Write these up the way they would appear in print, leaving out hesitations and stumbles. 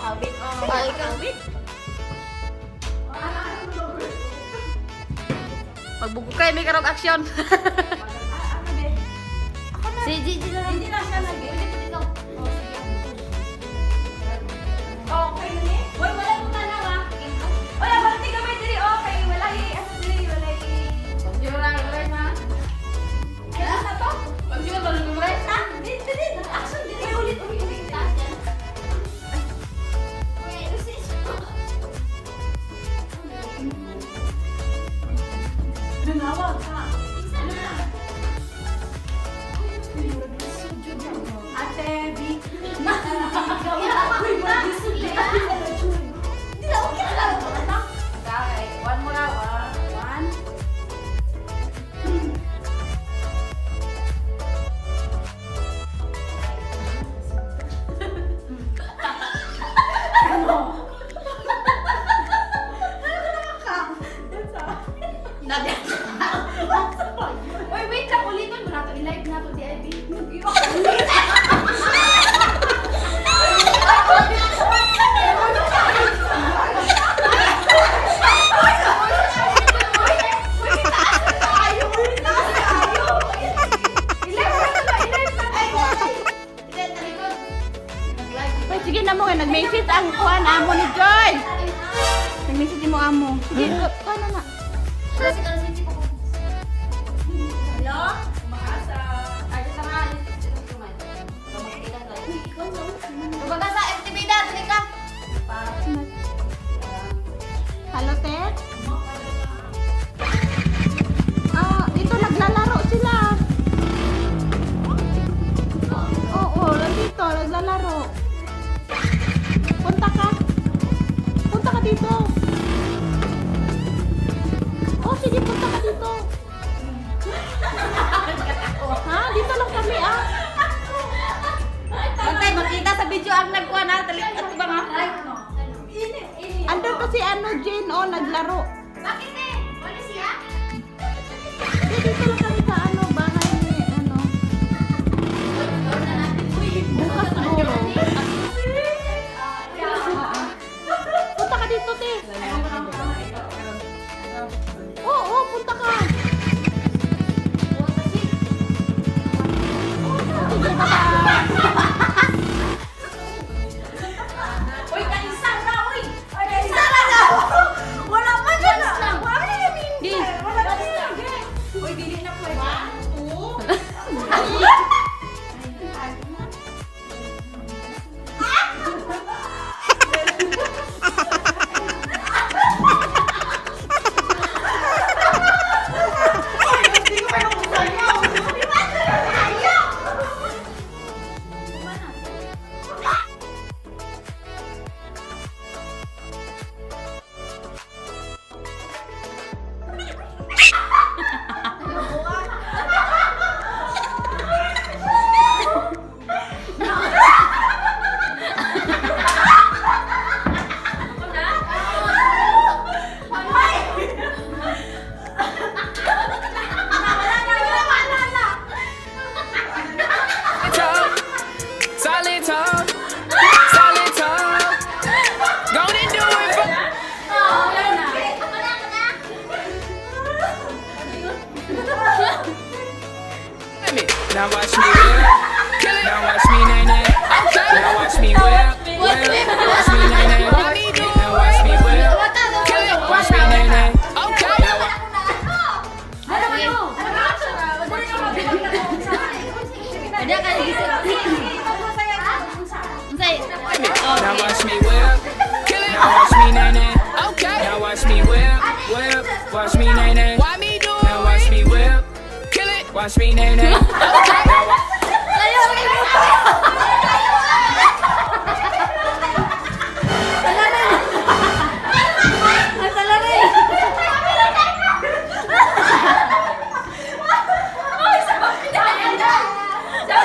Awit. Ay, ikaw. Magbugo kay may karong action. Si Gigi na lang. Hindi na siya nag Pwede, pwede ikaw. Oh, sige. Okay na ni? Uy, wala mo tanaw ah. Uy, abante kami diri okay, wala hi, ano diri, wala hi. Ay, ano na to? Ah, dili, dili, action diri ulit, ulit, ulit. Taas yan. Uy, sis. Nanawag ka. Isa na. Ate, Vic. Uy, murag lisod eh. Hindi na, okay na lang. Okay, one more ah. One. Ano? Uy, wait lang, ulitin mo na to. I-live na to, DIB. Hindi, talikod. Nag-live. Uy, sige na mo, nag-message ang kuan amo ni Joy. Nag-message mo amo. Sige, kuan na na. Kasi ka na si Chico. Hello? Umaasa. Ay, sa nga, ito kumain. Kumbaga sa FTV da, dali ka. Hello, Ted? Ah, dito naglalaro sila. Oo, nandito, naglalaro. Punta ka. Punta ka dito. Oh, sige, punta ka dito. Ha? Dito lang kami, ah. Bantay, makita sa video ang nagkuha na. Dali, at ba nga? Andun kasi ano, Jane, oh, naglaro. Bakit eh? Wala siya? Hindi, dito lang kami sa ano, bahay ni, ano. Bukas siguro. Punta ka dito, te. Oo, punta ka. Sige, bye. Uy, kaisa na, uy! Ay, kaisa na na! Wala pa siya na! Wala pa siya na! Wala pa siya! Uy, dili na pwede. One, two, Talk, solid talk, solid talk. Gonna do it for. Ako na, ako na. Me. Now watch me whip, kill it. Now watch me nay nay. Okay. Now watch me whip, whip. Watch me nay nay. Now watch me whip, kill it. Watch me nay nay. Okay. Now Ano ba yun? Pwede ka gising. Unsay? Now watch me whip, kill it. Now watch me nay nay. Okay. Now watch me whip, whip. Watch me nay nay. Why me do Now watch me whip, kill it. Watch me nay nay. Okay. Now Layo, layo. Ang salarin!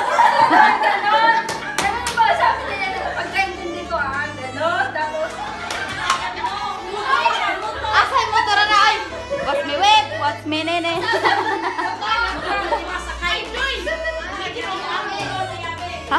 Ganon! Ganon ba? Sabi niya, pagkaintindi ko ah, ganon. Tapos, Asay mo to na ay. Watch me whip, watch me nene. Ha?